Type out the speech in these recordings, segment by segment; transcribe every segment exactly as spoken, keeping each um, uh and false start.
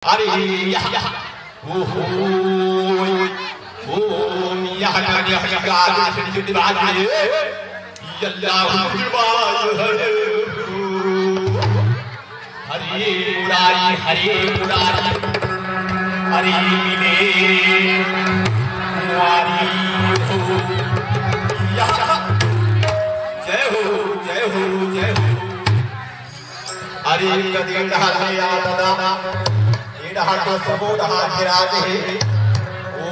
अरे या, ओहो, ओम या, या, या, या, या, या, या, या, या, या, या, या, या, हरे मुरारी, हरे मुरारी, हरे मिले मुरारी हो। या, जय हो, जय हो, जय हो। अरे कदी डहर ले आ दादा, ये डहर तो सबो डहर के राज हे। ओ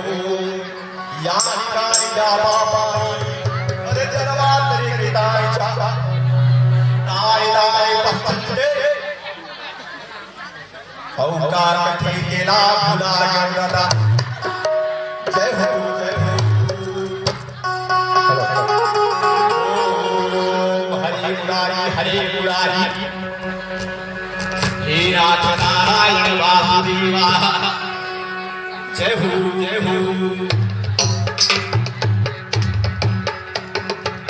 यारी कारी डाबा पानी, अरे जरवा तरी के दाई चा, दाई दाई पसंद दे। औ का कथे तेला भुला गंगरा। जय हो, जय हो। ओम हरे मुरारी, हरे मुरारी। हे नाथ नारायण वासुदेवा। जय हो, जय हो।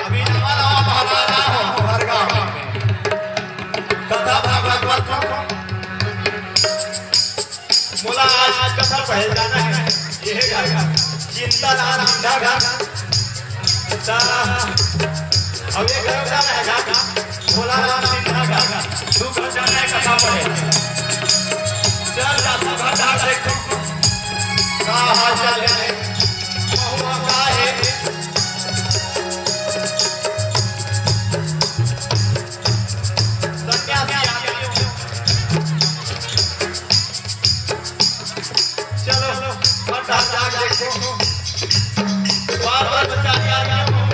अभी नवा नवा पहलवान हो, हर गांव में। कथा भागवत मोला आज कथा पढ़े जाना हे। ये हे गा, चिंताराम सिंधा गा। ता, अब ये घर जाना हे गा, भोलाराम सिंधा गा। तू घर जाना हे कथा पढ़े। चल जा, तू घर जा, देख। का हाल चाल हे? महुआ का हे? सन्यासी आदमी हो। चलो, फटाफट जाके देखो। बार बार बचा के आदमी हो।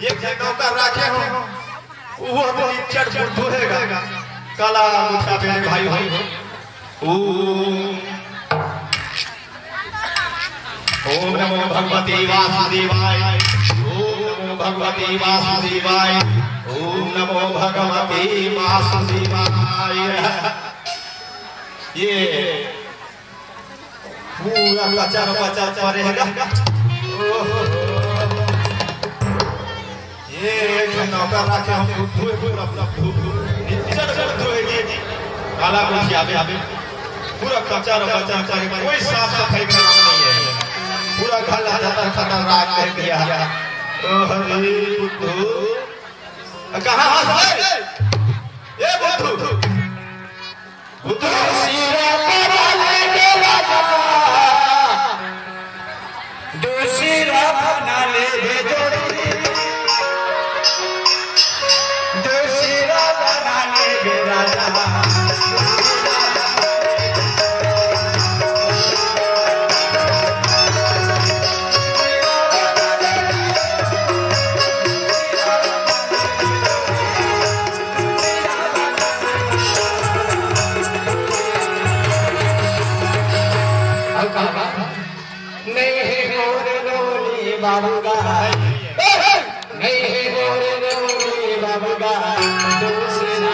एक जगह का राखे हो। वो तो इज्जत बुद्धू हेगा। काला मुखिया मेरे भाई हो। ओम ओम नमो भगवते वासुदेवाय। ओम नमो भगवते वासुदेवाय। ओम नमो भगवते वासुदेवाय। ये पूरा कचर पचर पड़ेगा। ओहो। ये एक नौकर रखे हम बुद्धू है, पूरा बुद्धू। इज्जत बुद्धू है ये जी। काला कुछ आवे, आवे। पूरा कचर पचर करे, कोई साफ सफाई का नाम नहीं है। पूरा घर लटर खतर राख कर दिया। ओ हरे बुद्धू। कहाँ हाथ है? ये बुद्धू। दूसरा बना लेबे राजा, दूसरा बना लेबे जोड़ी, दूसरा बना लेबे राजा। अउ कहा, नहीं हे मोर लोनी बाबू गा, नहीं हे मोर लोनी बाबू गा, दूसरा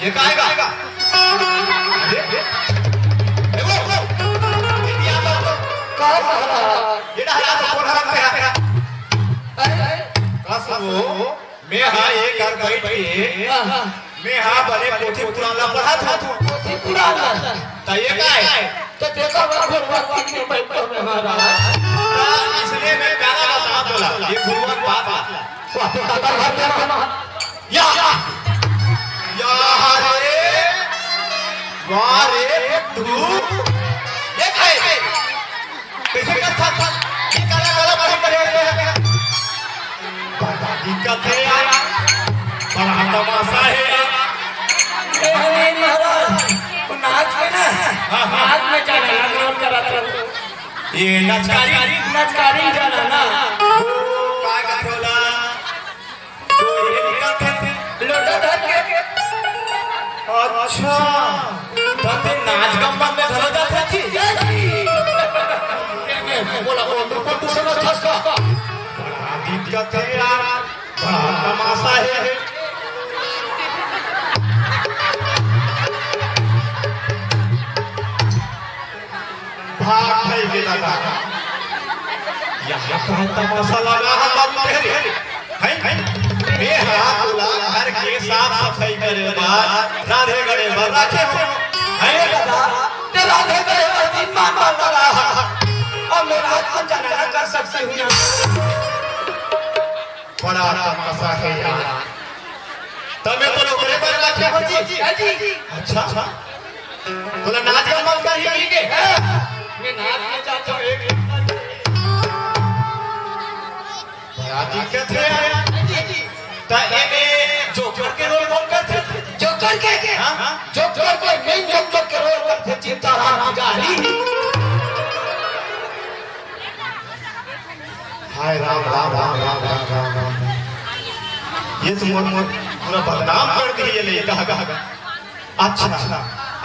ये काय गा? अरे, ए वो, ये दिया तो। का महाराज? ये डहरा तो कोन हरत हे? अरे, का सुनो? मैं हा एक घर बैठ के, हाँ, हाँ। मैं हा बने पोथी पुराण ला पढ़त हों। पोथी पुराण ला? त ये काय? त देखा बा गुरुवार के दिन बैठ के मैं महाराज। त इसलिए मैं काला बता बोला, ये गुरुवार बात ला। वाह, तो काका बात ला। या, या रे, वाह रे, तू, ये काय? कइसे करथस? ये काला, काला मालूम करे हे? बड़ा दिक्कत हे यार, बड़ा तमाशा हे यार। ए हरि महाराज, नाच में ना, हाँ, हाँ। नाच में जाना ना, नाच करा था। ये नचकारी, नचकारी जाना ना। ओ, का कथे ओला? तो ये निकलथे लोटा धर के। अच्छा, त ते नाच गम्मत में घलो जाथे जी? बोला, ओ, तू, तू समझ थस का? बड़ा दिक्कत हे यार। बड़ा तमाशा हे। भाग खाई के दादा। यहाँ का तमाशा लगा है बाबू तेरे। हैं? मैं हाथ ला घर के साफ सफाई करे बर, रांधे गढ़े बर रखे हो। हैं दादा? ते रांधे गढ़े बर दिन मान मान लगा है। अब मैं रात को जाना ना कर सकती हूँ ना। बड़ा तमाशा हे यार। तमे तो ओकरे बर रखे हो जी। हाँ जी। अच्छा। तोला नाच गम्मत करही के? मैं नाच में जाता हूँ, एक बड़ा दिक्कत हे यार। हाँ जी। त एमे जोकर के रोल कौन करथे? जोकर के? हाँ? जोकर के, मेन जोकर के रोल करथे चित्ताराम पुजारी। हाय राम, राम, राम। ये तो मोर, मोर पूरा बदनाम कर दिही ये लइका हा। अच्छा,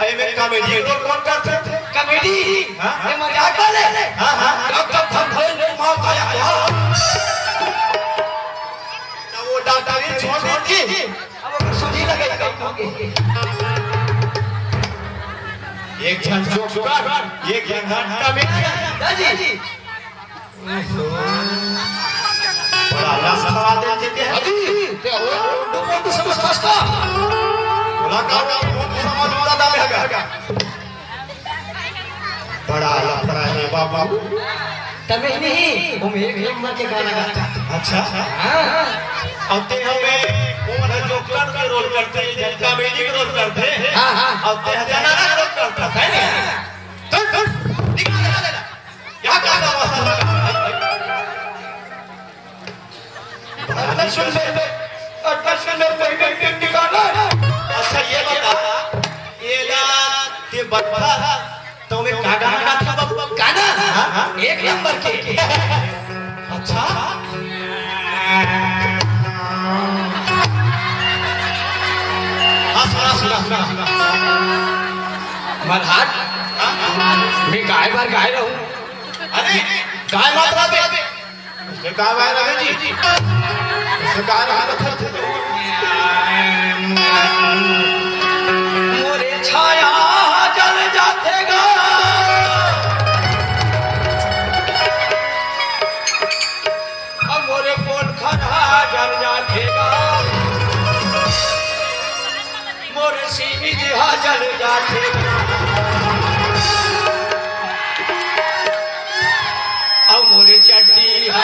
एमे कॉमेडी रोल कौन करथे? कॉमेडी? हाँ? ये मजाक वाले? हाँ, हाँ। डॉक्टर थंबोइल मार खाया क्या? तो वो डॉक्टरी छोड़ देती। अब ओकर सूजी लगे, कम हो गई। एक झन जोकर, एक झन कॉमेडियन। हाँ जी। बड़ा लस खवा दे जी के। अजी, ते वो मोटू मोटू समझ फंसता। बोला का वो मोटू समझ वाला डाले हगा। बड़ा लफड़ा हे बाबू। तमे नहीं, हम एक नंबर के गाना गाता। अच्छा। हाँ। अब ते हमें कौन हे जोकर के रोल करथे, कॉमेडी के रोल करथे। हाँ, हाँ। अब ते जनाना के रोल करथा, है ना? चल, चल, निकाल, निकाल, निकाल। यहाँ का गाना वाला? अतना सुंदर, अतना सुंदर पहले दिन निकाला। अच्छा, ये बता, ये ला के बता, तो मैं का गाना गाथा बाबू? गाना? हाँ, हाँ। एक नंबर के। अच्छा? हाँ, सुना, सुना, सुना, सुना। मरहाट, हाँ, हाँ। मैं गाय बार गाय रहूं। अरे, गाय मात रहा बे। उसने कहा, "भाई रवि जी, उसने कहा, रहा था।" मोरे छाया जल जाथे गा, अब मोरे पोल खरा जल जाथे गा। मोर सीनी जी हा जल जाथे, अउ मोर चड्डी हा।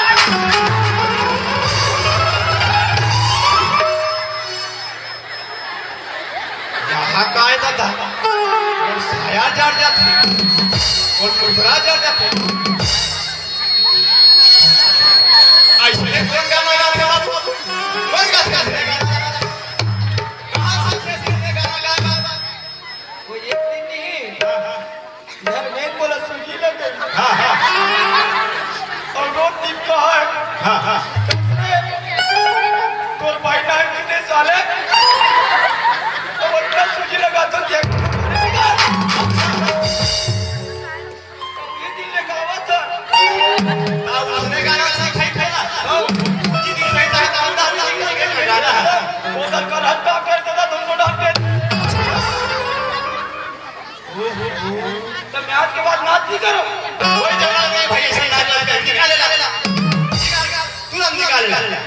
यहाँ काय दादा? मोर साया जल जाथे, मोर टुकड़ा जल जाथे। अइसने कोन गाना गाथे बाबू? कोन गाथे? कहाँ से सीखे गाना गाना? वो एक दिन नहीं, हाँ, हाँ। घर में बोला सूजी लगे। हाँ, हाँ। और रोज दिन कहा है। हाँ, हाँ। तोर भाई ना कितने साले? तो उतना सूजी लगा तो देख। ये दिन लेकर आवा था। अब उसने गाना सीखा ही था। हाँ। ये दिन सीखा है तो हम तो निकल के गाना है। वो तो कर हत्या कर देता तुमको डांट के। तो मैं आज के बाद नाच नहीं करूँ। कोई जरूरत नहीं भाई, ऐसे ही नाच करते हैं। निकाल ले, ला, ले, ला। निकाल, निकाल, तुरंत निकाल ले, ला।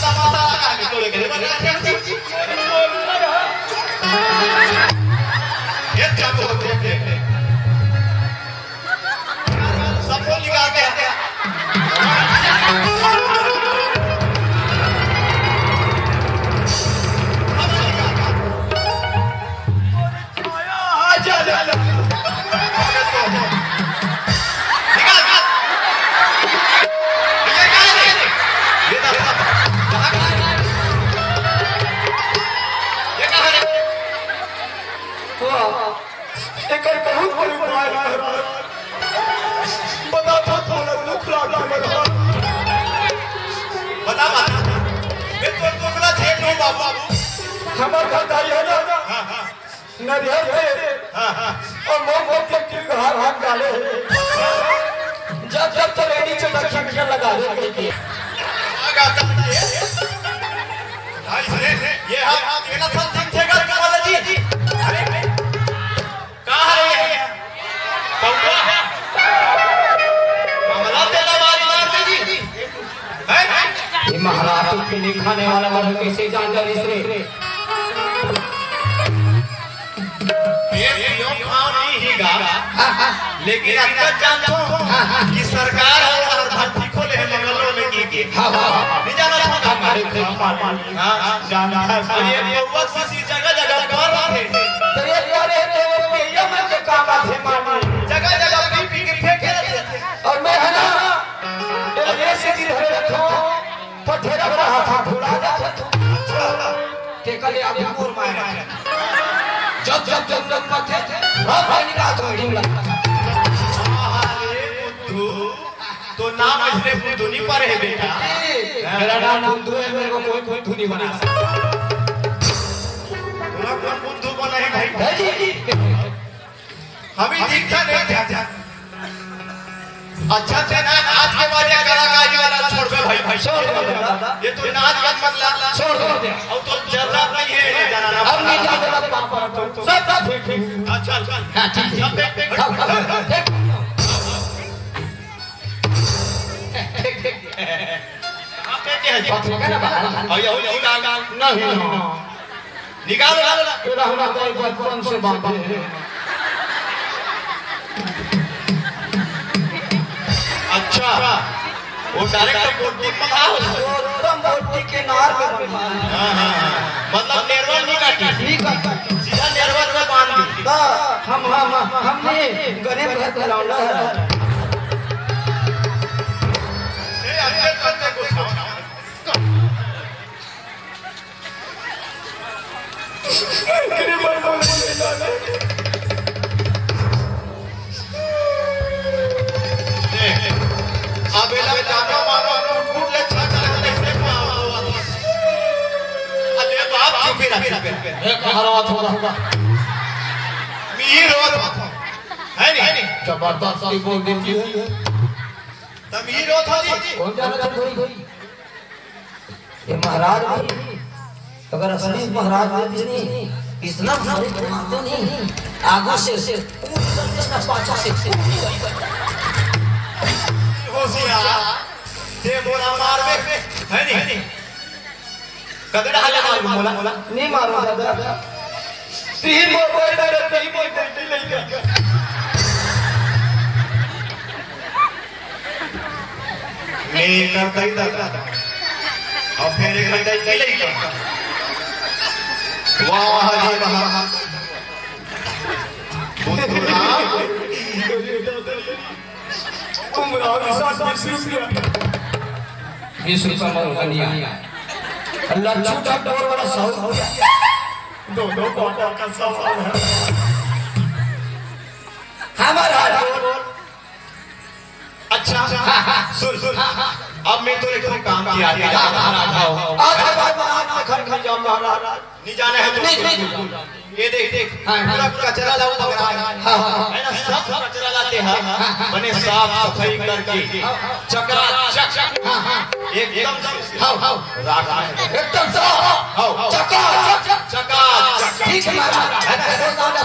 तमाशा लगा है, तो लेके बना रहे हैं। ये क्या तो होते हैं? सबको निकाल के एकर बहुत बड़ी उपाय है महाराज। बता तो थोड़ा दुख लाग के महाराज। बता, बता। मैं तो दुख ला झेल लूं बाबू। हमर घर दाई है ना, हाँ, हाँ। नरियर है। हाँ, हाँ। और मऊ मऊ के टिंगहार हाथ डाले है। जब जब तो रेडी चटक खिड़कियां लगा दे के। भाई से, ये हाथ, ये ना सब ठीक ठेका तुम्हारा जी। अरे, कहाँ है ये? कौआ? हमला तेला मारी मार दे जी। हैं? ये महाराज के लिखाने वाला मन कैसे जान जा रही रे? ये पियो खाओ नहीं ही गा। लेकिन अतका जानथो कि सरकार ह ओला हर भट्टी खोले हे मंगल वाले की के। हाँ, हाँ, हाँ। नहीं जाना था हमारे घर पानी। हाँ, हाँ, जाना है। अरे, ये कौआ किसी जगह जगह पर रखे। तो ये करे तो ये मन के काम आथे मानी। जगह जगह पी पी के फेंके रहते। और मैं है ना, ये, ये से दिन है रखो। पथेरा पर हाथ भुला जाथे तू। अच्छा। तेकर ले अभी मोर माय रखे। जब जब जरूरत पड़थे, हम भाई निकाल तो हिंदू लगता। अरे बुद्धू, तो नाम इसने बुद्धू नहीं पड़े है बेटा। मेरा नाम बुद्धू है, मेरे को कोई बुद्धू नहीं बना सकता। तोला कौन बुद्धू बना है भाई? भाई जी। हमें दिखता नहीं था। अच्छा, ते ना आज के बाद ये कलाकारी वाला छोड़ दे भाई, भाई। छोड़ दो दादा। ये तो नाच मत, मत ला। छोड़ दो। अब तो जरूरत नहीं है ये जनाना। अब नहीं जाते ना पापा तो। सब, सब ठीक, ठीक। अच्छा, अच्छा। हाँ, ठीक, ठीक। सब देख, देख। हाँ, हाँ, हाँ, देख। ठीक, ठीक। आप देख के हंसी। बात होगा ना बाहर? और ये हो, ये हो, नहीं, नहीं। निकाल, निकाल। ये रहना तो बचपन से बांधे हैं। अच्छा, वो डायरेक्ट बोटी में बंधा हो? वो एकदम बोटी के नार में बंधा है। हाँ, हाँ, हाँ। मतलब नेरवा नहीं काटी? नहीं काटी। सीधा नेरवा में बांध दी। तो हम, हम, हमने गरीब घर पे लौंडा है। ए, अंदर करते कुछ। अब एला जानो मानो कुकुर ले छाट ले कैसे पाओ? अरे बाप, चुप ही रह, चुप ही रह। ए, कहाँ रोवत होगा? मी रोवत होगा। है नहीं? जबरदस्ती बोल देती है। तब मी रोवत होगी। कौन जाना था कोई? ये महाराज नहीं, अगर असली महाराज होतिस नहीं, इतना भारी बनाते नहीं, आगू से, से, पाछू से, से। होशियार, ते मोला मारबे, है नहीं? कदे डाले मार मोला? नहीं मारो दादा। तीन मोबाइल डाले, तीन मोबाइल नहीं लेके। मैं करता ही दादा। और फिर एक घंटा ही लई का। वाह, वाह जी, वाह। बुद्धू राम। तुम राम के साथ बीस रुपया। बीस रुपया मांग लिया। लच्छू का डोर वाला सौ। दो, दो क्वार्टर का सौ। हमारा डोर। अच्छा, सुन, सुन। अब मैं तो एक ठो काम किया, आज के बाद महाराज आओ। आज के बाद महाराज मैं घर घर जाऊं महाराज। नहीं जाना है तो नहीं, नहीं, नहीं। ये देख, देख, हाँ, हाँ। पूरा कचरा ला पकड़ा है। हाँ, हाँ, हाँ। है ना, सब कचरा लाते हैं। हाँ, हाँ। बने साफ सफाई करके, हाँ, हाँ। चकाचक। हाँ, हाँ। एकदम से हाँ, हाँ। राख में। एकदम साफ। हाँ। चकाचक। चकाचक। ठीक है महाराज। है ना? हाँ,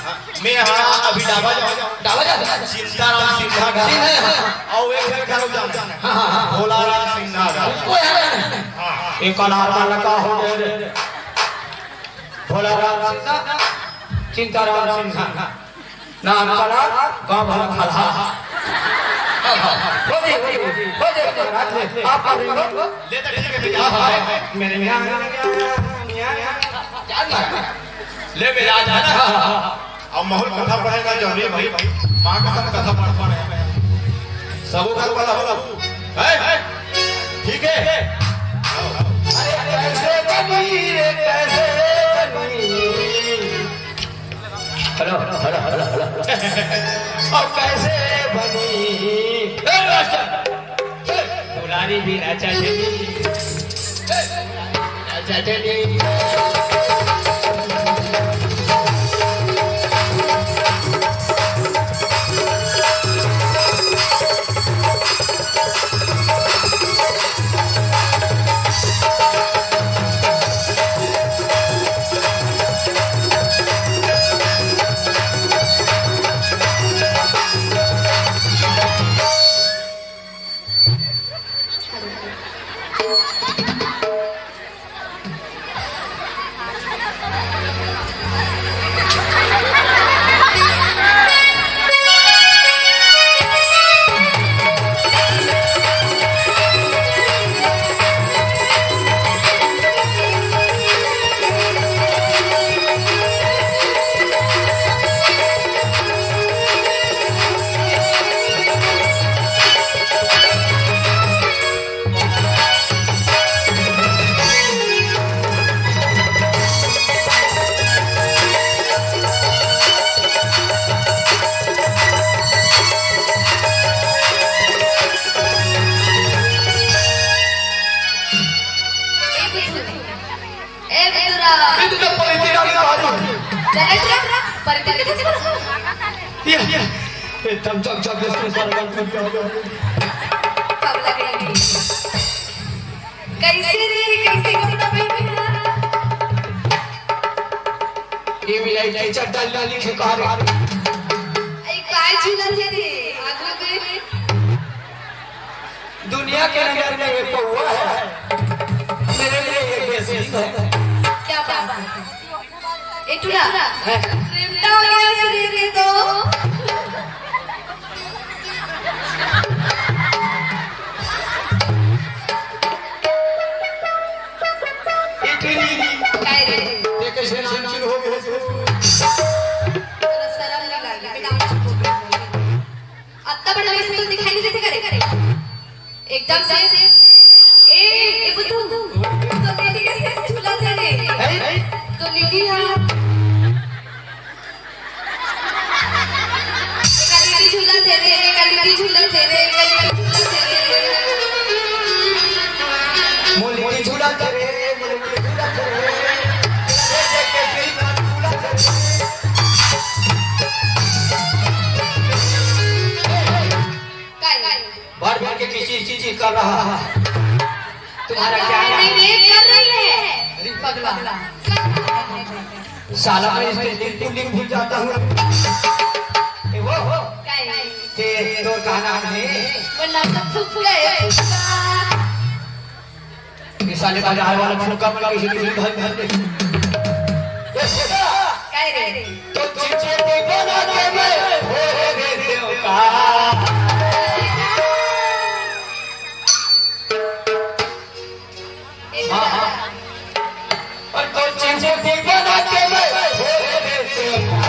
हाँ। मैं हाँ अभी डाबा जाऊँ। डाबा जाऊँ। चिंताराम सिन्हा का। सिन्हा, हाँ। और एक घर जाऊँ। हाँ, हाँ, हाँ। भोलाराम सिन्हा का। वो है ना? हाँ, हाँ। एक अनार वाला का हो गया रे। भोलाराम सिन्हा, चिंताराम सिन्हा। नाम का नाम, गाँव भला खलहा। हो जी, हो जी, हो जी, महाराज, आप आ रहे हो? ले तो ठीक है भैया। हाँ, हाँ, मेरे यहाँ, यहाँ, यहाँ, यहाँ। क्या नाम है? ले मिजाज है ना? अब माहौल कथा पढ़ेगा जौहरी भाई, माँ कसम कथा पढ़ पढ़े। सबो घर वाला हो, है? ठीक है? अरे कैसे बनी रे, कैसे बनी? Hello, hello, hello, hello. और कैसे बनी? ए, राजा। ए, दुलारी भी राजा जनी। ए, राजा जनी। ए बुद्धू, ए बुद्धू राम। ए, तू तो पलटी डाली मारू। चले तू, पलटी के कैसे करो? ये, ये, एकदम जग जग के सुन पर गल कर दिया। कब लगेगी? कैसे रे, कैसे करता भाई? ये भी लाइट की चड्डा डाली के कहा रे। ए, काय झूला थे रे, आगू दे। दुनिया के नजर में ये पौवा है, मेरे लिए ये बेसिंग है। क्या बात है? ए टूरा, हैं? प्रेमटा हो गया शरीर के तो। ए टूरी, काय रे? ये कैसे नाम शुरू हो गया? तोला शर्म नहीं लगे, बिना नाम शुरू हो गया। अत्ता बड़ा वैसे तो दिखाई नहीं देते करे। एकदम से, ए, ए बुद्धू, तो लेडी कैसे झूला थे रे? हैं? तो लेडी हाँ। एका लेडी झूला थे रे, एका लेडी झूला थे रे, एका लेडी झूला थे रे। मोली झूला थे रे, मोली झूला थे रे। काय? भर भर के किचिर किचिर कर रहा है। तुम्हारा क्या नहीं, नहीं, नहीं, कर रही है। अरे पगला। साला, मैं इसके लिंग पुलिंग भूल जाता हूँ। ए, वो, वो। काय? ते तो का नाम है? वो नाम तो फुफुआ है, फुफुआ। ये साले बाजार वाला फूका वाला किसी की भर भर दे। ये फूका। काय रे? तो चीजें भी बना के मैं हो देते हो का। हाँ, हाँ। और तो चीजें भी बना के मैं हो देते हो का।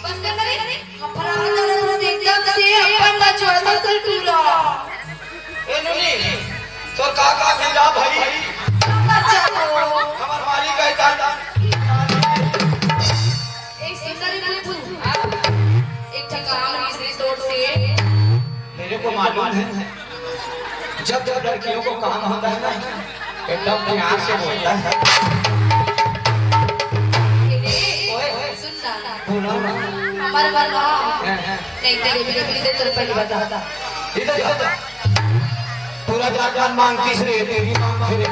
बस कर रे, हफरा करत हस एकदम से अपन ला छोड़ दे टूरा। ए नुनी, तोर का का मिला भाई? हमार मालिक है दादा। ए सुंदर बुद्धू, एक ठा काम रहिस रे तोर से। मेरे को मालूम है। जब जब लड़कियों को काम होता है ना, एकदम प्यार से बोलता है। ए, ओए, सुन ना। बोलो ना। हमारे बारे में। हाँ, हाँ। नहीं, तेरे भी रख दे, तेरे पहले बता। इधर, इधर। पूरा जात जान मांग किस रे, तेरी मांग फिरे। तो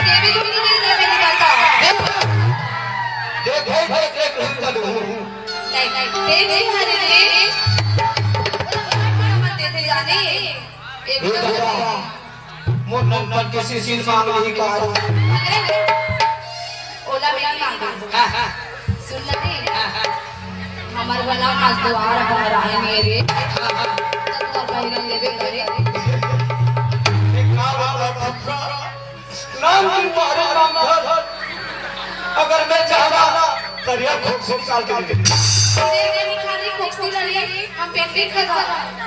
देवी तुम तो नहीं दे, पहले बता। देख, देख, देख, देख, देख, देख। नहीं, नहीं, तेज ही हरे रे। ए दादा, मोर नंदन के सिसिर मांग लिही का? अरे, ओला मैं मांग दूं। हाँ, हाँ। सुन ना रे। हाँ, हाँ। हमर वाला आज दुआर पर आए मेरे। हाँ, हाँ। तब तो बहिरन लेबे करे। एक का वाला फुफा? नाम की बाहर नाम धर। अगर मैं चाहता, करिया खोपसी निकाल के दे देता। तेरे निकाली खोपसी लड़ी, हम पेंटिंग कर रहा।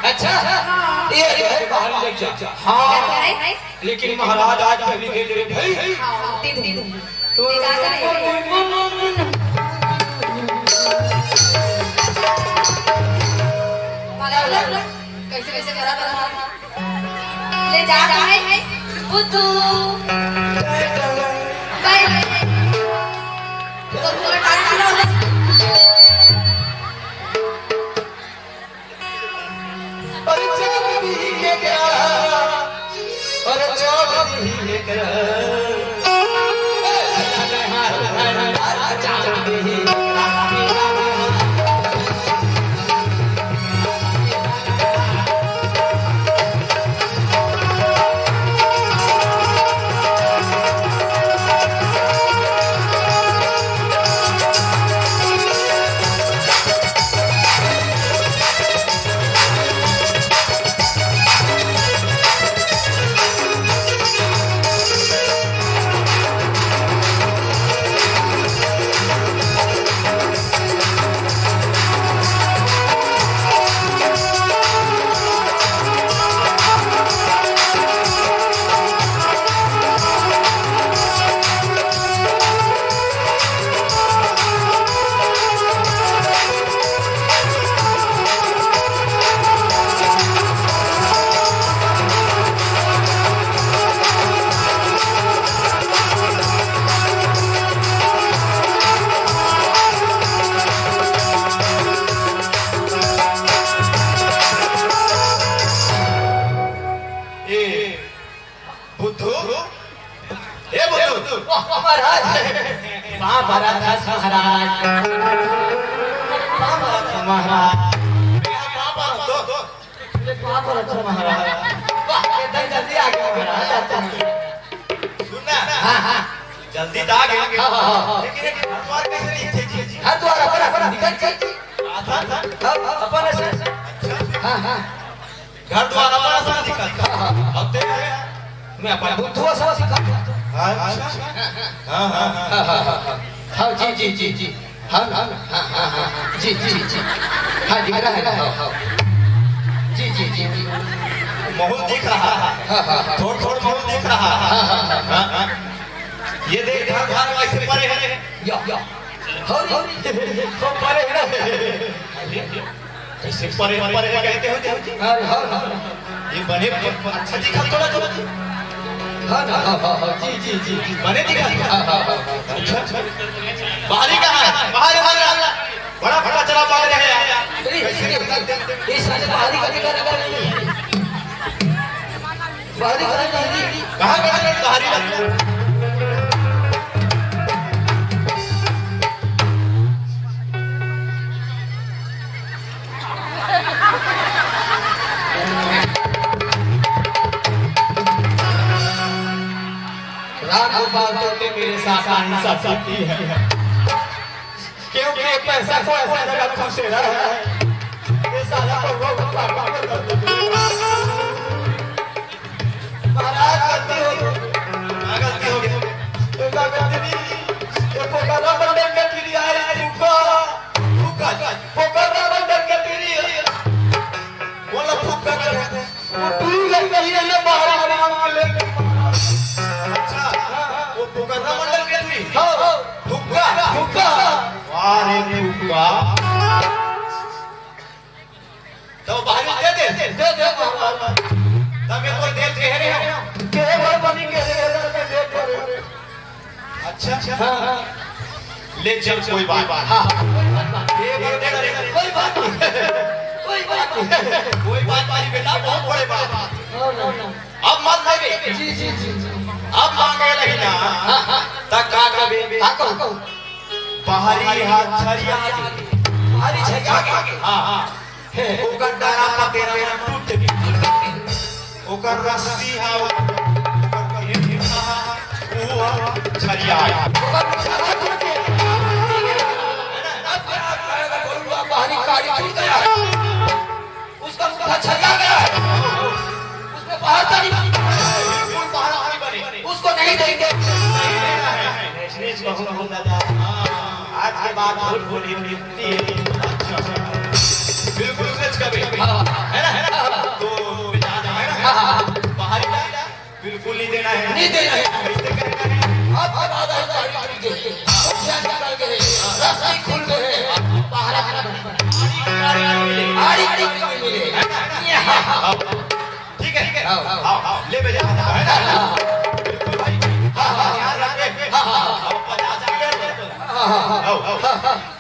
अच्छा? हाँ। ये, ये बाहर ले जा। हाँ। क्या है? लेकिन महाराज आज पहली दे दे भाई। हाँ, दे दे। तो ले जा, जा, ले। भागा, भागा। कैसे, कैसे करा था? ले जा भाई, बुद्धू। बाय बाय। तो पूरा टाइम पूरा हो गया। अरे चांद भी है क्या? अरे चांद भी है क्या? ए, बुद्धू, ए बुद्धू। वाह, महाराज। वाह, महाराज, महाराज। वाह, महाराज, महाराज। वाह, महाराज, तो, तो। अरे, वाह, महाराज, महाराज। वाह, एकदम जल्दी आ गया, महाराज। सुन ना। हाँ, हाँ। जल्दी तो आ गया। हाँ, हाँ, हाँ, हाँ। लेकिन एक घर द्वार कैसे नहीं थे जी? घर द्वार अपन, अपन निकल चल। आधा था? हाँ, हाँ, अपन ऐसे। अच्छा। हाँ, हाँ। घर द्वार अपन असन दिखत। हाँ, हाँ। अब देख ले। मैं अपन बुद्धू असन दिखत। हाँ, अच्छा। हाँ, हाँ, हाँ। हाँ, हाँ, हाँ, हाँ। हाँ, जी, जी, जी, जी। हाँ, हाँ, हाँ, हाँ, हाँ। जी, जी, जी। हाँ, दिख रहा है। हाँ, हाँ। जी, जी, जी, जी। महूल दिख रहा है। हाँ, हाँ, हाँ। थोड़, थोड़ महूल दिख रहा है। हाँ, हाँ, हाँ। हाँ, हाँ। ये देख, घर द्वार वैसे परे है। या, या। हौरी, तो परे है ना? कैसे परे, परे कहते हो जी? हाँ, हाँ, हाँ। ये बने, अच्छा दिखा थोड़ा, थोड़ा जी। हाँ, हाँ, हाँ, हाँ, जी, जी, जी, जी। बने दिखा? हाँ, हाँ, हाँ, हाँ, हाँ। अच्छा, अच्छा। बाहरी कहाँ है? बाहर, बाहर, बाहर। बड़ा फटाचरा बाहर है यार। अरे, कैसे ये, ये, ये साले बाहरी का दिखा रखा है। बाहरी, बाहरी, बाहरी। कहाँ का है बाहरी वाला? राम गोपाल तो ने मेरे साथ नाइंसाफी की है। क्योंकि ये पैसा को ऐसा जगह खसेड़ा है, ये साला को वो पागल कर देते। महाराज, गलती हो गई। हाँ, गलती हो गई। ये का गलती नहीं, ये पोखरा मंडल के किरी आए, फुग्गा, फुग्गा, पोखरा मंडल के किरी। बोला फुग्गा कर। वो टूरी लग गई है, ये बाहर आने के लिए। अच्छा, वो पोखरा मंडल के टूरी? हाँ, हाँ। फुग्गा? फुग्गा। वाह रे फुग्गा। तो बाहरी दे दे। दे दे, महाराज। तब ये कोई देव कह रहे हो? कहे भाई बनी कह रहे हैं, दे दे। अच्छा। हाँ, हाँ। ले चल, कोई बात। हाँ, हाँ, कोई बात नहीं। ये बात दे दे। कोई बात नहीं। कोई बात नहीं। कोई बात नहीं बेटा, बहुत बड़े बात। हाँ, हाँ, हाँ। अब मत दे। जी, जी, जी, जी। अब मांगे नहीं ना। हाँ, हाँ। त का कबे? का कहूँ? बाहरी हाथ छरिया के। बाहरी छरिया के। हाँ, हाँ। ओकर डरा पतेरा टूट के। रस्सी हवा, वो छरिया। बाहरी काली टूट गया है, उसका मुंह छरिया गया है, उसमें बाहर का नहीं, कोई बाहर नहीं बने, उसको नहीं देंगे। आज के बाद झूठ बोली, बिल्कुल सच कहे। हाँ। है ना? तो बेटा, है ना? हाँ, हाँ। बाहर ही ना, बिल्कुल नहीं देना है। नहीं देना है। कैसे कहना है? अब, अब आधा ही गाड़ी टूट गई। अब से आगे निकल गए। रास्ता ही खुल गए। बाहर आना पड़ेगा। आड़ी, आड़ी नहीं मिले। आड़ी, आड़ी नहीं मिले। है ना? हाँ। ठीक है, ठीक है। हाँ, हाँ। हाँ, हाँ। ले बजा। है ना? बिल्कुल भाई। हाँ, हाँ। ध्यान रखे। हाँ, हाँ। अब पचास आ गए। हाँ, हाँ, हाँ। आओ, आओ।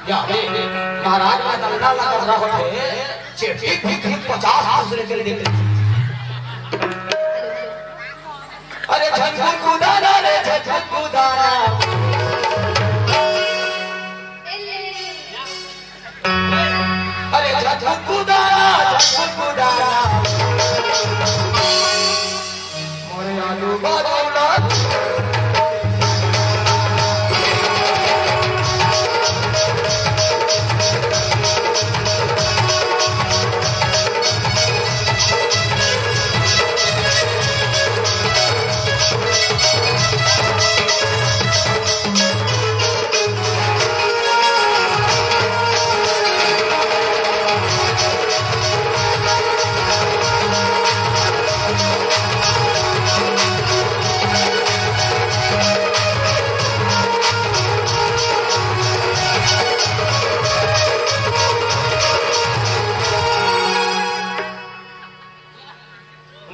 या, ये, ये, महाराज का दंगा लगा रहा है, चेटी भी, भी पचास दूसरे के लिए देते। अरे झटकू कूदाना रे, झटकू कूदाना। अरे झटकू कूदाना, झटकू कूदाना। मोरे आजू बाजू ना।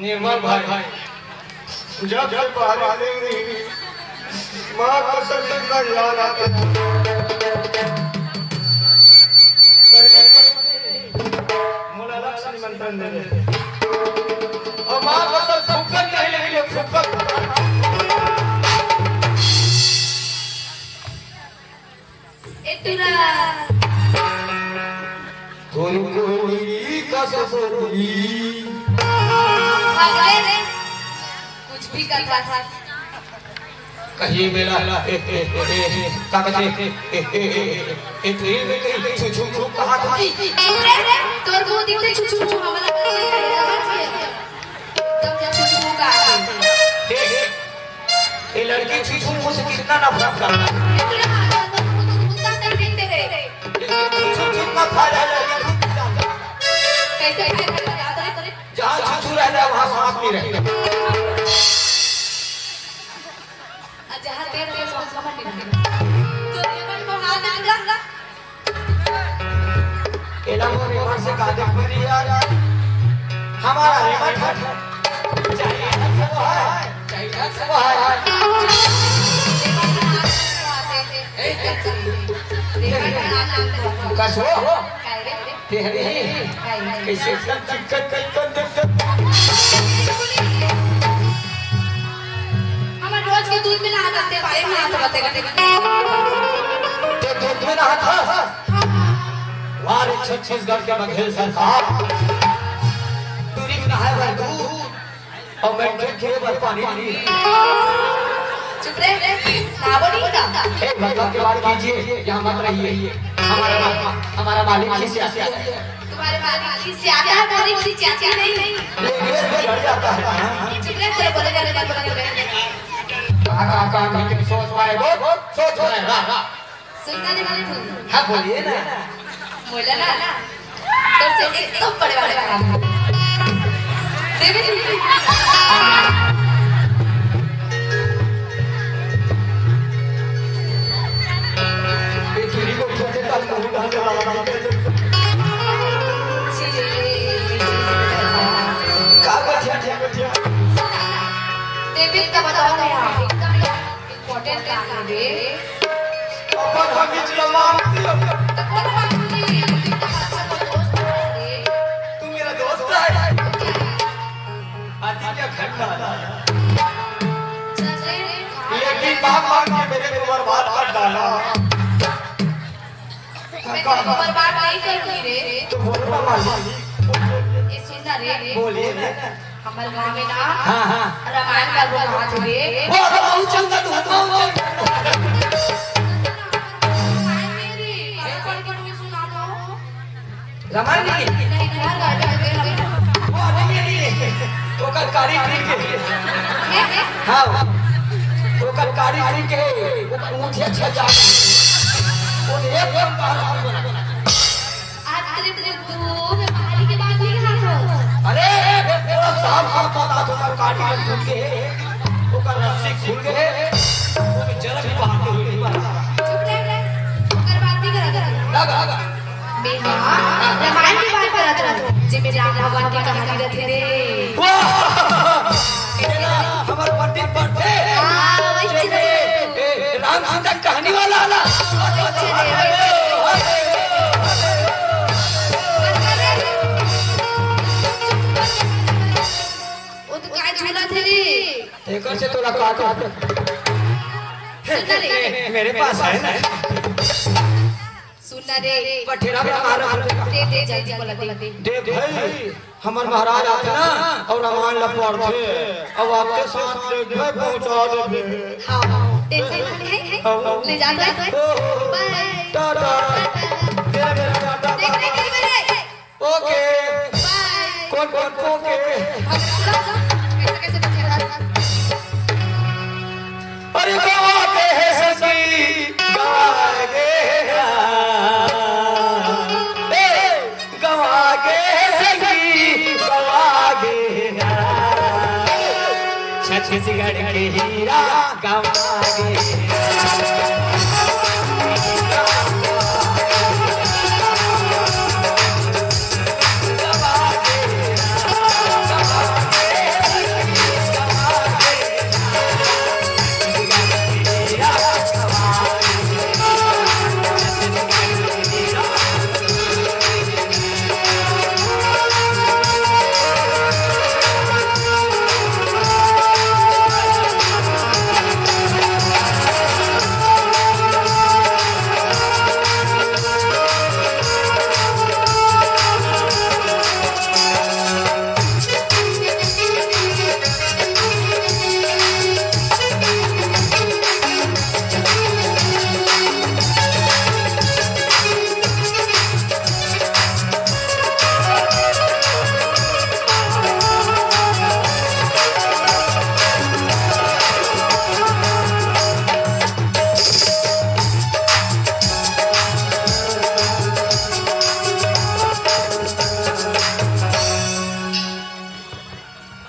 निर्मल भाई, जब से बाहर आले नहीं, माँ कसम इतना याद आता है। मोला अलग से निमंत्रण दे दे। और माँ कसम फुकट नहीं, लेकिन ये फुकट। ए टुरा। तोर कोई कस बोली। भाग ले रे। कुछ भी कथा। कहिए मेरा, ए, ए, ए, ए, का कथे? ए, ए, ए, ए, ए, ट्रेन में कहीं छू, छू, छू कहा था? ए, ए, तोर मुंह दिखते छू, छू, छू, हमला कर दे, समझ गए? तब जब छू, छू, छू कहा था। ए, ए, ये लड़की छुछू मुंह से कितना नफरत करता है। इतना खा जाता है, तो कुत्ता से देखते रहे। लेकिन छुछू कितना खा जाए, लड़की खुद नहीं जानता। कैसे खाए, कैसे याद रहे, करे? जहाँ छुछू रहता है, वहाँ सांप नहीं रहता। और जहाँ तेल रहे, वहाँ समझ नहीं रहता। तो ये मन को हाथ लगा। एला मोर रेमट से का देख परी यार। हमारा रेमट हट। चाहिए हट से वो है। चाहिए हट से वो है। कसो। तेहरी। कैसे एकदम चिकन, चिकन, चिकन। हमर रोज के दूध में नहात हस, ते पाए में नहात हस, ते दूध में नहात हस? हाँ, हाँ। वाह रे छत्तीसगढ़ के बघेल सरकार, टूरी में नहाए बर दूध और मैं खेत खेत बर पानी। चुप रहे, नहाबो नहीं का? ए, मतलब के बात कीजिए, यहाँ मत रहिए। हमारा मा-, हमारा मालिक खिसियाता है। तुम्हारे मालिक खिसियाता है, मालिक खिसियाता नहीं। ये, ये, ये घर जाता है। चुप रहे, चलो, बोले, बोले, बोले, बोले। कहाँ, कहाँ, कहाँ, कहाँ, सोच पाए, बोल, बोल, सोच पाए, वाह, वाह। सुनता नहीं, बोले तू। हाँ, बोलिए ना। बोला ना। तब से एक तो बड़े वाले काम। देवी जी। ये चूड़ी को छोटे तक नहीं ढंग से लगा। का बचिया, क्या बचिया? देवी का बताओ ना यार, एकदम important काम है रे। अपन हम ही चला मारती हो। तो कौन बात सुनी? एकदम अच्छा तो दोस्त है रे। तू मेरा दोस्त है। आदि क्या घटना है? चल रे। लेकिन बाप मार के मेरे को बर्बाद कर डाला। मैं तेरे को बर्बाद नहीं करूंगी रे। तो बोलो ना मालिक। ये सुन ना बोलिए ना। हमर गाँव में ना हाँ, हाँ। रामायण का वो कहा थे। वो तो बहुत चंगा तू, बहुत चंगा। रामायण नहीं। नहीं, नहीं, नहीं, नहीं। वो नहीं है, नहीं है। ओकर कारी कारी के। हाँ, ओकर कारी कारी के, ओकर ऊँट अच्छा जा। वो एक बार अरे बुद्धू, मैं बाहरी के बात नहीं कहा था। अरे, ये पूरा साफ साफ बता दो, काटी में फूट के, ओकर रस्सी खुल गए, वो जरा भी बाहर नहीं निकला। चुप रह, ओकर बात नहीं करा था। लगा। मैं हाँ, रामायण की बात करा था, जेमे राम भगवान की कहानी रथे रे। वाह! ये ना, हमर पंडित पढ़ते। हाँ, वही चीज है। ए, राम सीता कहानी वाला आला। वो तो काय झूला थे रे। एकर से तोला का का? सुन ना रे। मेरे पास है ना। सुन ना रे। बठेरा में मारा। दे, दे, जल्दी बोला, दे। देख भाई, हमर महाराज आथे ना अउ रामायण ला पढ़थे, अउ आपके साथ देख भाई पहुंचा देबे। हाँ, tension मत ले, हाँ। ले जा तो। बाय। टाटा। टाटा। मेरा, मेरा टाटा। देख, देख, देख, देख। ओके। बाय। कौन, कौन, ओके। कैसे, कैसे बचे यार? अरे गवा के हे सखी, गवा गे ना। ए, गवा गे हे सखी, गवा गे ना। छत्तीसगढ़ के हीरा गवा गे।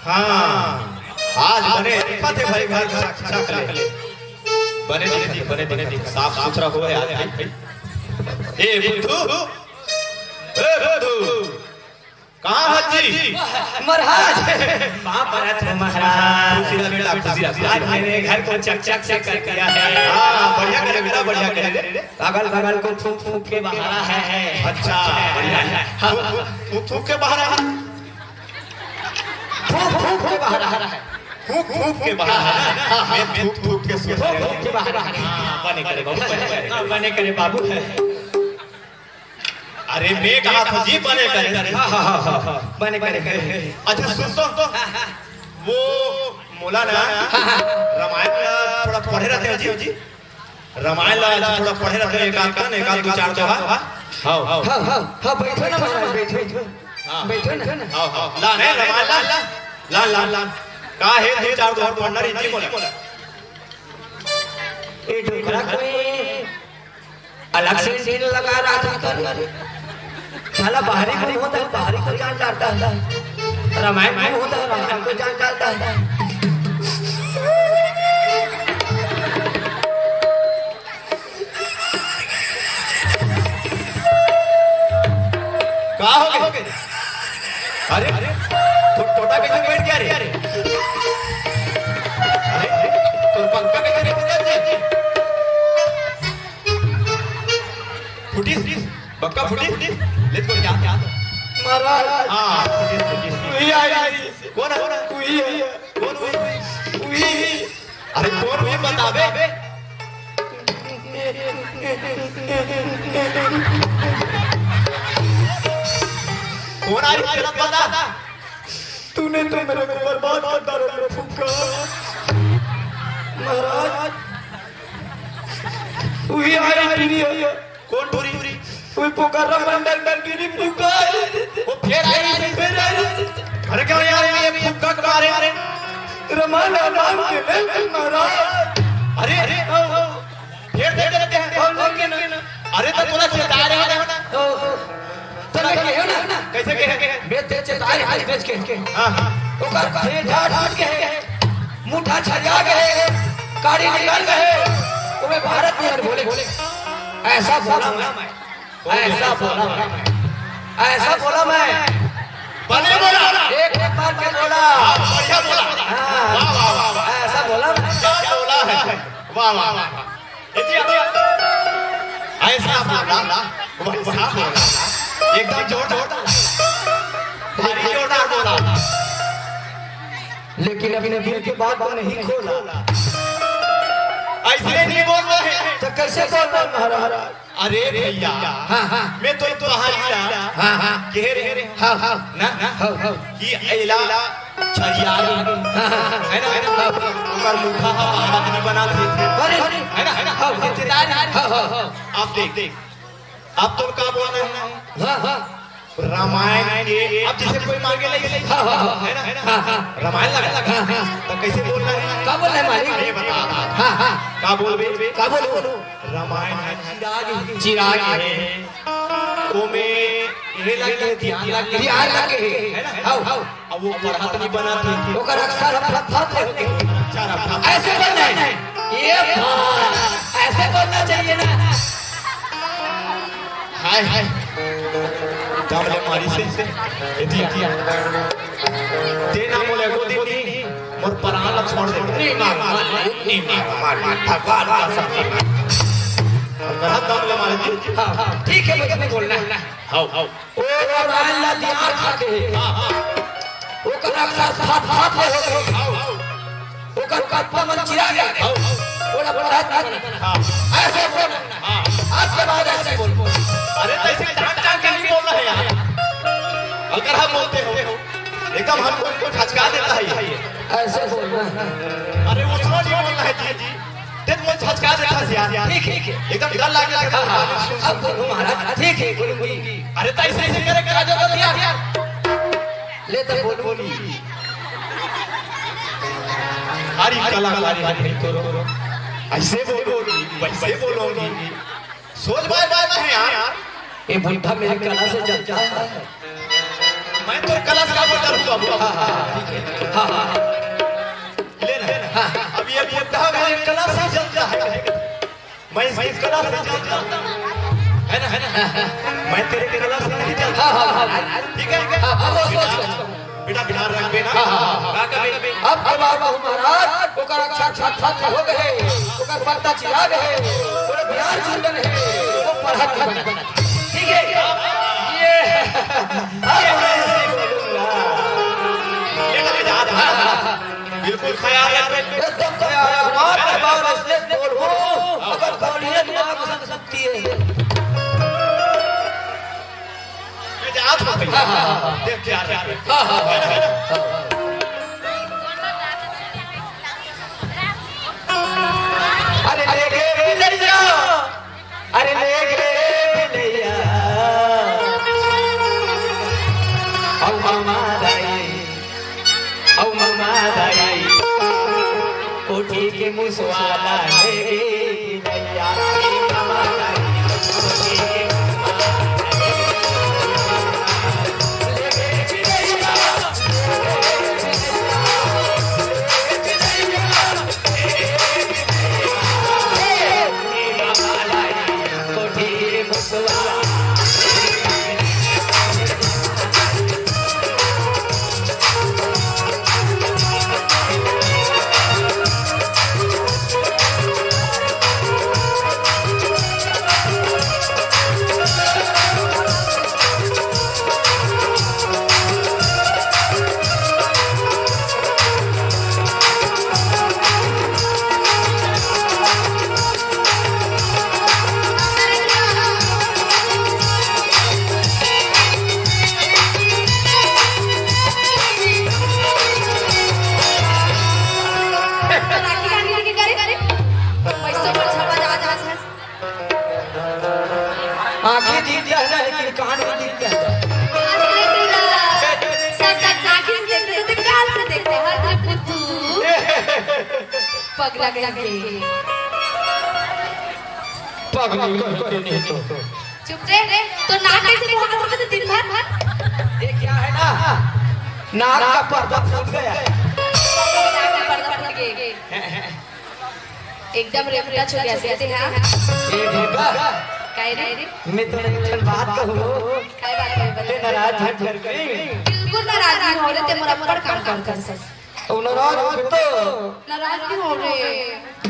हाँ, आज बने दिखत हे भाई, घर साक्षात ले। बने दिखत हे, बने दिखत हे, साफ सुथरा होय हे आज भाई। ए बुद्धू, ए बुद्धू, कहाँ हस जी? महाराज। कहाँ पर है तू महाराज? खुशी रह बेटा, खुशी रह। आज मैंने घर को चकचक से कर दिया है। हाँ, बढ़िया करे बेटा, बढ़िया करे। अगल बगल को थूक थूक के बहारा है। अच्छा, बढ़िया है। हाँ। थूक, थूक, थूक के बहारा है। फूंक, फूंक के बहारा है। फूंक, फूंक के बहारा है। हाँ, हाँ। मैं थूक, थूक के सुन रहा हूँ। फूंक, फूंक के बहारा है। हाँ, बने करे बाबू, बने करे। हाँ, बने करे बाबू। अरे, मैं कहा था जी, बने करे। हाँ, हाँ, हाँ, हाँ, हाँ, बने करे। अच्छा, सुन तो। वो मोला ना, हाँ, हाँ। रामायण ला थोड़ा पढ़े रहते हो जी। रामायण ला आज थोड़ा पढ़े रहते, एक आध कन, एक आध दू चार दोहा। हाँ, हाँ, हाँ, हाँ, बैठो ना महाराज, बैठो, बैठो। हाँ। बैठो ना। हाँ, हाँ। ला, नहीं, रामायण ला, ला, ला, ला। का हे, दू चार दोहा पढ़ना रही जी बोला। ए डोकरा कोई अलग से एंटीना लगा रहा था कर। साला बाहरी कौन होता है, बाहरी को जान डालता है। रामायण कौन होता है, रामायण को जान डालता है। का हो गे? अरे, तो टोटा कैसे बैठ गया रे? अरे, तोर पंखा कैसे नहीं फूटा जी? फुटिस, बक्का फुटिस, ले तो क्या? महाराज। हाँ, फुटिस, फुटिस। उही आई, आई। कौन है? उही है। कौन उही? उही। अरे कौन उही बताबे? कौन आ रही तेरा पता? में तो मेरे को बर्बाद कर डाले रे फुग्गा। महाराज, वही आई टुरी है। कौन टुरी? वही पुकारा मंडल डंगीरी फुग्गा। वो फिर आई, फिर आई। अरे क्यों यार, ये फुग्गा के बारे में? रमाला नाम के ले महाराज। अरे, अरे, फिर दे देते हैं। और लेकिन अरे तो तोला चेता रहे हो ना। तो, तो मैं कहे हो ना। कैसे कहे? मैं ते चेता रहे आज बेच के। हाँ, हाँ। ओकर भेजा टूट के, मुठा छरिया गए, गाड़ी निकल गए। तो मैं भारत में बोले, बोले, ऐसा बोला मैं, ऐसा बोला मैं, ऐसा बोला मैं। बने बोला। एक, एक बार के बोला। हाँ, बढ़िया बोला। हाँ। वाह, वाह, वाह, वाह। ऐसा बोला मैं। क्या बोला है? वाह, वाह, वाह, वाह। ऐसा बोला, वैसा बोला, एकदम जोरदार, भारी जोरदार बोला। लेकिन अपने दिल की बात को नहीं खोला। ऐसे नहीं बोलना है। तो कैसे बोलना है महाराज? अरे भैया, हाँ, हाँ। मैं तो, तो हाँ, हाँ, हाँ। कह रहे हैं। हाँ, हाँ। ना, ना। हाँ, हाँ। कि एला छरिया गे। हाँ, हाँ, हाँ। है ना? हाँ, हाँ। ओकर मुठा ह भारत नहीं बना थे। अरे, है ना? है ना? हाँ, हाँ। रिश्तेदार है। हाँ, हाँ, हाँ। आप देख, देख। आप तो का बोल रहे हैं? हाँ, हाँ। रामायण के, अब जैसे कोई मांगे ले, हाँ, हाँ, हाँ। है ना? है ना? हाँ, हाँ। रामायण लगा। हाँ, हाँ। तो कैसे बोल रहे हैं? का बोल रहे हैं मालिक? ये बता। हाँ, हाँ। का बोल बे? का बोल? रामायण है चिराग है। चिराग है। ओमे ये लगे, ध्यान लगे। ध्यान लगे। है ना? How, how. अब वो पढ़त नहीं बना थे। ओकर अक्षर हम फत फत ले होते। अक्षर हम फत। ऐसे बोलना है। ये बात, ऐसे बोलना चाहिए ना। हाय, हाय। दम ले मारी से। ये दिया। ते ना बोले को दी नहीं। मोर परान ला छोड़ दे। नहीं मार, मार, नहीं मार, मार, मार, भगवान का कसम नहीं मार। और कहा दम ले मारे जी। हाँ, हाँ, ठीक है, बस नहीं बोलना है। How, how. ओ रामायण ला दिया खा के। हाँ, हाँ। ओकर अक्षर फाट, फाट ले हो गए। How, how. ओकर कत्ता मन चिरा गया। How, how. ओला पढ़त नहीं बना। हाँ। ऐसे बोल। हाँ। आज के बाद ऐसे बोल। अरे, तो ऐसे टांग, टांग के नहीं बोलना है यार। अगर हम बोलते हो, एकदम हमको, हमको झचका देता है ये। ऐसे बोलना है। अरे, उसको नहीं बोलना है जी, जी। देख, वो झचका देता है यार। ठीक है, ठीक है। एकदम डर लगे लगे। हाँ, हाँ, हाँ। अब बोलूँ महाराज। ठीक है, बोलूँगी। अरे, तो ऐसे, ऐसे करे, क्या जरूरत है यार? ले तो बोलूँगी। हरी कलाकारी है भाई, तो ऐसे बोलूँगी, वैसे बोलूँगी। सोच बाय बाय ना है यार। ये बुढ़ा मेरी कला से जलता है। मैं तो कला से क्या बोलता हूँ बाबू? हाँ, हाँ, ठीक है। हाँ, हाँ। ले ना। हाँ। अब ये बुढ़ा मेरी कला से जलता है। मैं इसकी कला से जलता हूँ। है ना, है ना? मैं तेरे कला से नहीं जलता। हाँ, हाँ, हाँ। ठीक है? हाँ, हाँ, बस, बस, बस। बेटा ध्यान रखबे ना। हाँ, हाँ, हाँ। का कबे? अब के बाद बाबू महाराज, ओकर अक्षर छत छत हो गए, ओकर पत्ता चिरा गए, ओकर बिहार चंदन है, वो पढ़त नहीं बना। ठीक है? ये, ये मैं ऐसे बोलूंगा। ये तो याद है। बिल्कुल ख्याल रखबे। एकदम ख्याल रख। बार बार इसलिए बोलूं, अगर बोलिए दिमाग में सकती है। ये जात हो गई। हाँ, हाँ, हाँ। देख क्या रहे। हाँ, हाँ, हाँ, हाँ। अरे ले गे बिलैया, अरे ले गे बिलैया, औ मामा दाई, औ मामा दाई, कोठी के मुसवा ला ले गे बिलैया। पगला कहिके। पगली कहिके नहीं तो। चुप रे, तो नाक कैसे मुहावत रखते दिन भर? ये क्या है ना? नाक का पर्दा फूट गया। नाक का पर्दा फूट गया। एकदम रेमटा छो गया से, हाँ? ये भी का? काय रे? मैं तो एक ठन बात कहूँ। काय बात है, बता। ते नाराज मत कर कहीं। बिल्कुल नाराज नहीं हो रहे, ते मोर अब्बड़ काम काम कर सक। अउ नाराज हो तो। नाराज नहीं हो रहे।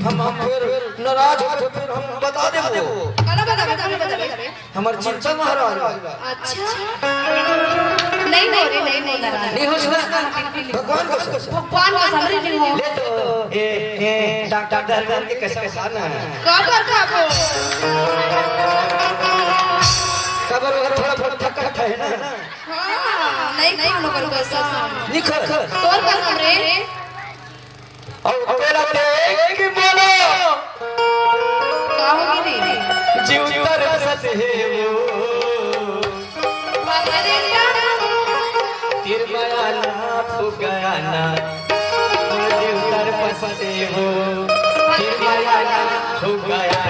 हम, हम फिर नाराज हो तो फिर हम बता देबो। काला बताबे, काला बताबे। हमर चिंता महाराज। अच्छा। नहीं हो रे, नहीं हो नाराज। नहीं हो सुना? भगवान कसम। भगवान कसम रे नहीं हो। ले तो, ए, ए, डॉक्टर दरबार के कसम खाना। काबर खाबो? काबर वो थोड़ा बहुत थका है ना? हाँ, नहीं खानो कर कसम। निखर। तोर कसम रे। अउ तोला देख के मोला का होगे रे? जीव तरसत हे वो। बाबा रे का? तीर माया ना फुगाना, मोर जीव तरसत हे वो। तीर माया ना फुगाना।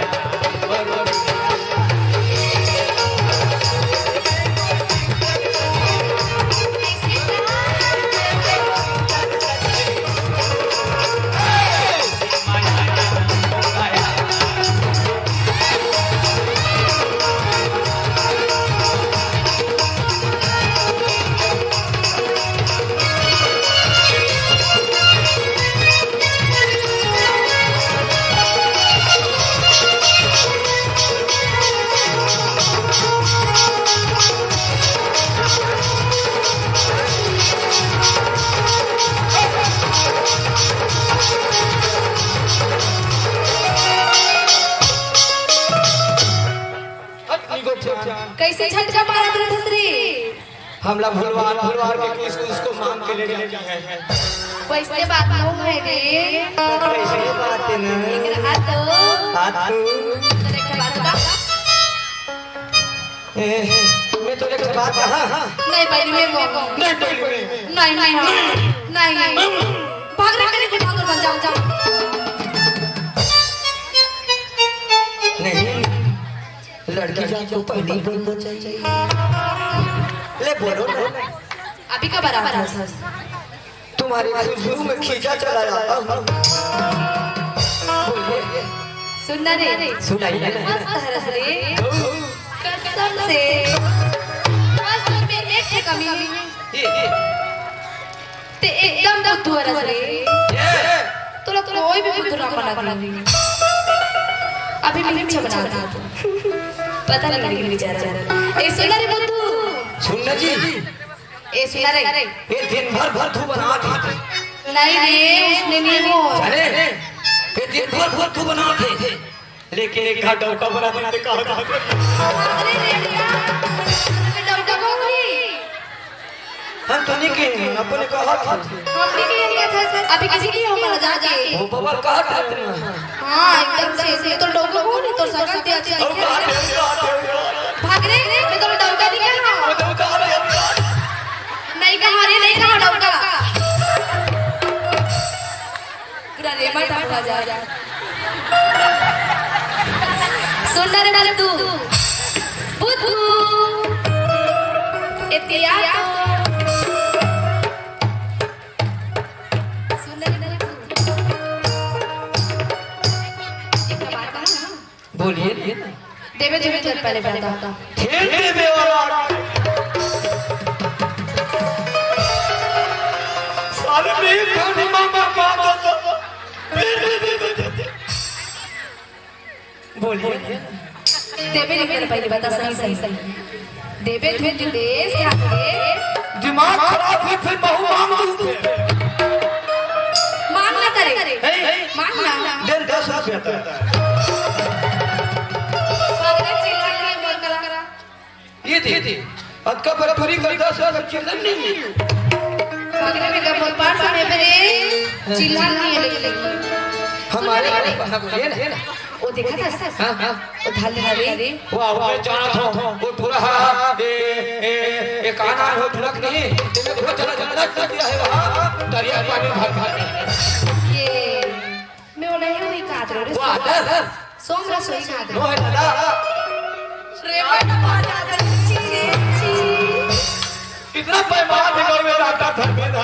कैसे झटका मारत रहिस रे? हमला भुलवार, भुलवार के किस, किस को मांग के ले जाती है। वैसे बात नहीं है रे। वैसे बात है ना। एक रहा तो। हाथ को। तेरे के बात बता। ए, मैं तो एक बात कहा। नहीं, पहले मैं कहूँ। नहीं, पहले मैं। नहीं, नहीं, हाँ। नहीं। भाग रे, मेरे को भाग रे, जाओ, जाओ। नहीं। लड़की जात को पहले ही बोलना चाहिए। ले बोलो ना। अभी का बराबर है? तुम्हारी खुशबू में खींचा चला जाता हूँ। बोलिए। सुन ना रे। सुनाइए ना। मस्त हरस रे। कसम से। बस तुम में एक ठे कमी। ये, ये। ते एकदम बुद्धू हरस रे। ये। तोला कोई भी बुद्धू ना बना दे। अभी मिर्च बना दे। पता नहीं लगे बेचारा। ए, सुन ना रे बुद्धू। सुन ना जी। ए, सुन ना रे। ये दिन भर बुद्धू बनावत हे। नहीं रे, उसने नहीं हो। अरे, ये दिन भर बुद्धू बनावत हे। लेकिन एक घाट डौका बना देते, कहा, कहा। अरे रे बेटा, डौका कौन है? हम तो नहीं कहे, अपने कहा था। हम नहीं कहे, नहीं था। अभी किसी की हो, मतलब, जाके। वो बाबा कहा था। हाँ, एकदम से, ये तो डौका कौन है, तो सकल ते अच्छा और है। कहा थे, कहा थे, कहा थे। भाग रे, मैं तो डौका नहीं कहा। वो तो कहा थे, कहा थे। नहीं कहा रे, नहीं कहा डौका। पूरा रेमट हुआ जा। सुन ना रे बुद्धू, बुद्धू, ए तिया तो। सुन ना रे बुद्धू। एक बात कहूँ? बोलिए। देवे, देवे, देवे, पहले बता। खेल देवे वाला। साले में एक घंटे में मैं मार देता। बोलिए। देवे, देवे, पहले बता, सही, सही, सही। देबे धुन देश के हाथ में। दिमाग खराब हो, फिर बहू मांग लूं फिर। मांग ना करे। नहीं। मांग ना। दे दस रुपया तो। पागल चिल्ला रही है, बोल करा। ये दे। अतका पर पूरी कर दस रुपया चिल्ला नहीं। पागल में का बोल पार समय पे रे, चिल्ला नहीं है लेकिन। हमारे, हम ये ना। वो देखा था? हाँ, हाँ। वो धान लगा रे। वाह, वाह, मैं जानत हूँ, वो टूरा हा, ए, ए, ए, का नाम हो, टूरा के नहीं? तेने बहुत ज्यादा झगड़ा कर दिया है वहाँ, दरिया पानी भर भर। ये, मैं वो वाह, दस। सोम रसोई खात नो है दादा। रे बेटा, बाजा दे, ची, ची। इतना बेईमान है गौ में डॉक्टर धर्मेंद्र।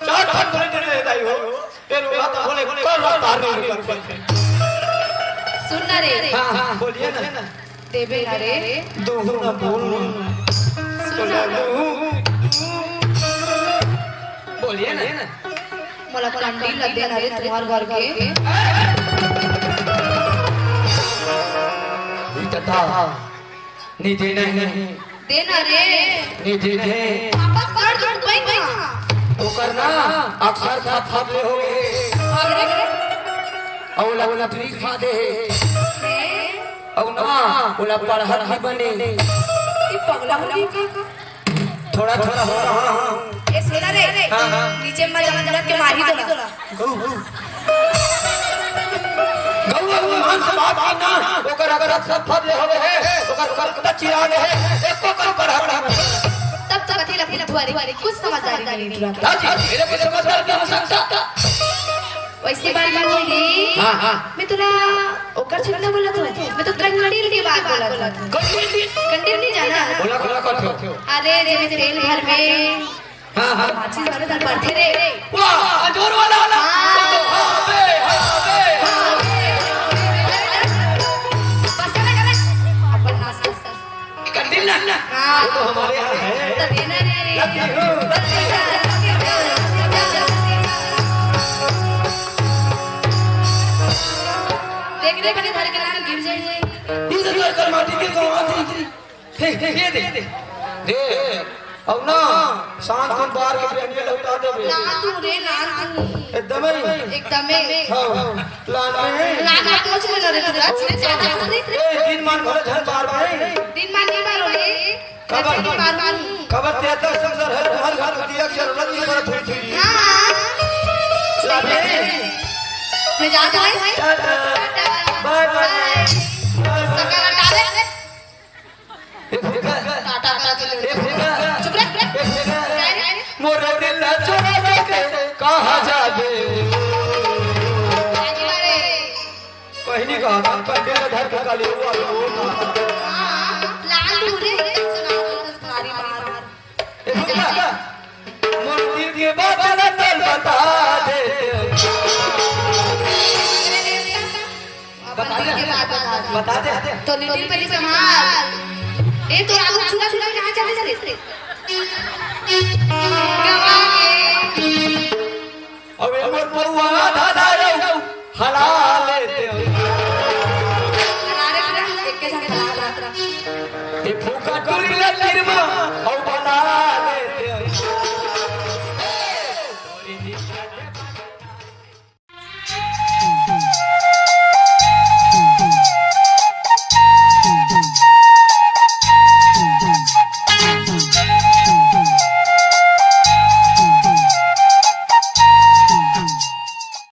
चार ठन गोली दे दे दाई हो। ये लोग आता बोले, बोले, कर लो, तार नहीं निकलते। सुन ना रे। हाँ, हाँ, बोलिए ना। देबे ना रे। दूहू ना बोल। सुन ना। बोलिए ना। मोला कंडी ल देना रे तुम्हार घर के। बेटा, नहीं देना है। देना रे। नहीं देना है। वापस कर दूं, बैंक में। ओकर ना अक्सर खा खा ले हो गए। अरे। अउ ओला, ओला फ्री खा दे। हैं? अउ ना, ओला पढ़त नहीं बने। ये पगला हो गई का? थोड़ा, थोड़ा हो रहा हूँ। ए, सुना रे। हाँ, हाँ। नीचे मत जा, मत जा, के मारी तोला। गौ, गौ। गौ, गौ, मान से बात की ना, ओकर अगर सब फल ले होवे है, ओकर, ओकर कुत्ता चिरा दे है, एको कर पर हट। तब तो कथी लफी लफुआरी, कुछ समझदारी नहीं निकला। हाँ जी, मेरे को समझदार नहीं हो सकता। वैसी बात नहीं है। हाँ, हाँ। मैं तोला ओकर छंदा बोलत हूँ, मैं तो कंडील के बात बोलत हूँ। कंडील? कंडील नहीं जाना? बोला, बोला, कथो। अरे, जेमे तेल भरबे। हाँ, हाँ। माचिस वाला तो बरथे रे। वाह, अंजोर वाला, वाला। हाँ। हाँ बे, हाँ बे, हाँ बे। बस कर, कर। अपन नाच, नाच, नाच। कंडील ना? हाँ। वो तो हमारे यहाँ है। तब ये ना रे। लग गई हो। देख रे, बने धर के ना गिर जाइए। ये तो कर, कर माटी के कमाल थी। हे, हे, हे दे। दे। अब ना, शांत तुम बाहर के बेनिया लौटा देबे। लान तू रे, लान तू। एकदम ही। एकदम ही। हाँ, लान में। लान में कुछ नहीं करे तू, रात में चाचा को नहीं। ए, दिन मान भले झन बार भाई। दिन मान नहीं मारो रे। कबर, चाचा की मार मारू। कबर तेरा सुंदर है, तुम्हारे घर को दिया की जरूरत नहीं पड़ा थोड़ी थोड़ी। हाँ। लान में। मैं जाता हूँ। टाटा। टाटा। बाय बाय। बाय। सकाल टाले। ए फुलका। टाटा, टाटा के ले। ए फुलका। चुप रह। ए फुलका। क्या रे? मोर दिल ला चुरा के कहाँ जाबे? कहीं नहीं कहा था, कंडील ला धर के काली हुआ, वो कहा था। हाँ, लान तू रे, सुना, तुम्हारी मार। ए फुलका। मोर दिल के बात ला तल बता दे। अपन दिल के बात बता दे। बता दे। तो नितिन पहले संभाल। ए, तो आलू छुरा छुरा के कहाँ चले थे? गवा के। अब ये मोर पौआ आधा दारू हला लेते हो। अरे, पूरा एक के साथ हला, हला, हला। ये फूका टूरी ले तीर में, और